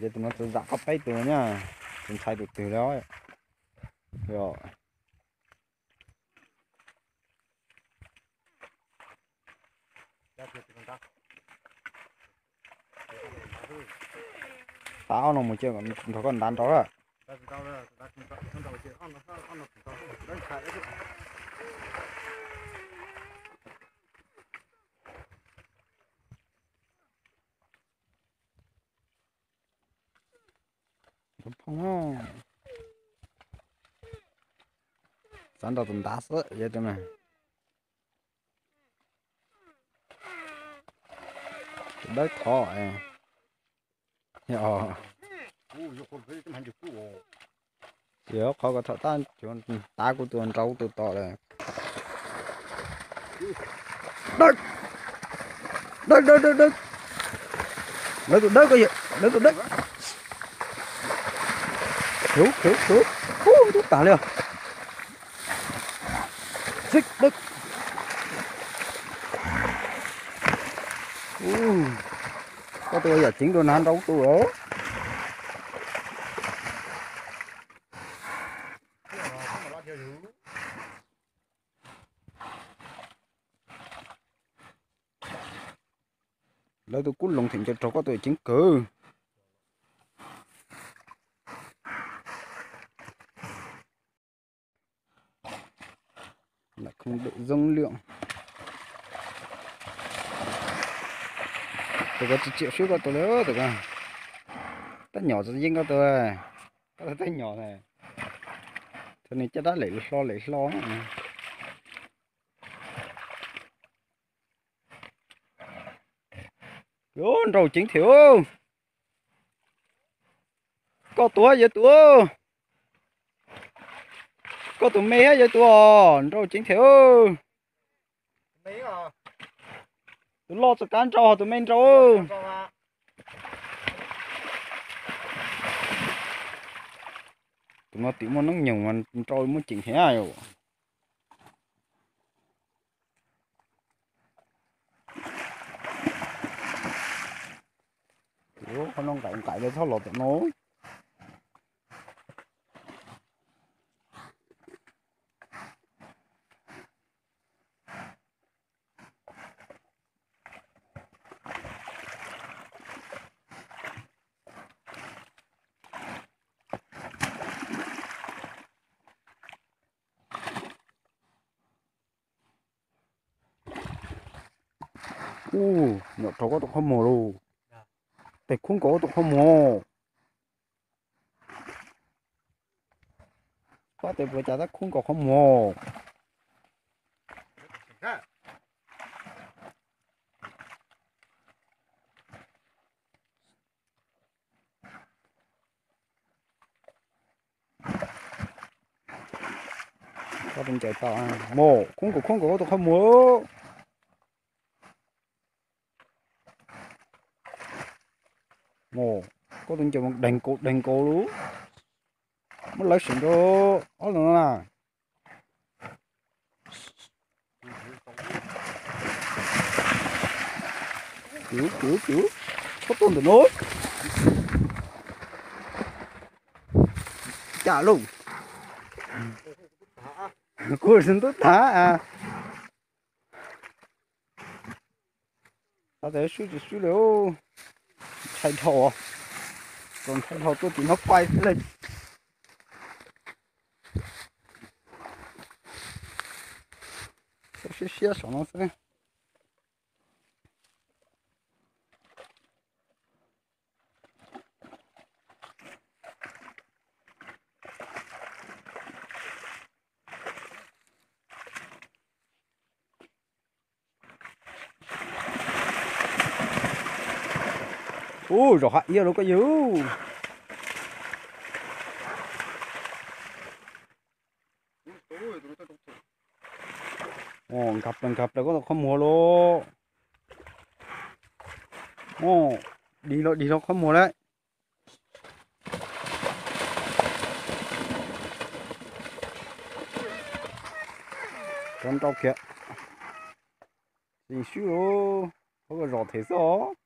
Ces tus no txawm zam qab peb tus nyaj, tus ntxhais tus twg li os. Yog tav ob no mus cia nrog koj ntav nrau lawm. Xav nrog tus ntav xwb yog tus na. Tus dawb thov. Yog qhov ko thaum tab tav kuv tus nrau tus tom lawm. Dawb, dawb, dawb, dawb, dawb. Lawv tus dawb ko, lawv tus dawb. Khiv, khiv, khiv. Ub, ntub tas li os. Xib dawb. Koj tus yam ceev dua na nrau tus. Lawv tus kub loos them ncaws raug koj tus yam ceev kawg. Không được giống lượng. Tus ko tsis tsim siab koj tus li tus ko. Tab nyom txom yeej koj tus. Koj tus tab nyom na. Thaum nws caj dab lem hlo lem hlo. Nrau ceev thiab. Koj tus hab yawg tus. Koj tus me hab yawg tus os, nrau ceev thiab. Tus loj txoj kab nrau, tus me nrau. Tus no tim muaj noob nyoog mas nrau muaj ceem thiab yom. Qhov no nqaim nqaim li txhob los tom no. Ub, nyom raug koj tus qhov muag lauj. Tes khub nkaus koj tus qhov muag. Pab tes puas cas tab khub nkaus qhov muag. Koj tus ncaws tau, mus khub nkaus khub nkaus koj tus qhov muag. Mus, koj tus ncaws deeg nkaus deeg nkaus lub. Muab lawv seem rau ob tug no na. Kwv, kwv, kwv, txhob tuaj ntawm no. Cas lauj. Kuv ntub tag. Tab tes swb tsis swb li, ntshai dhau, txaus ntshai dhau tuaj tim no pais xwb li. Siab siab saum no xwb. Ub, zaum hab iab lawm koj yawg. Nkag plaws nkag plaws koj tus qhov muag lauj. Dig los dig los qhov muag lawm. Rov nrau kiag. Xis swb, pab koj zos them xwb os.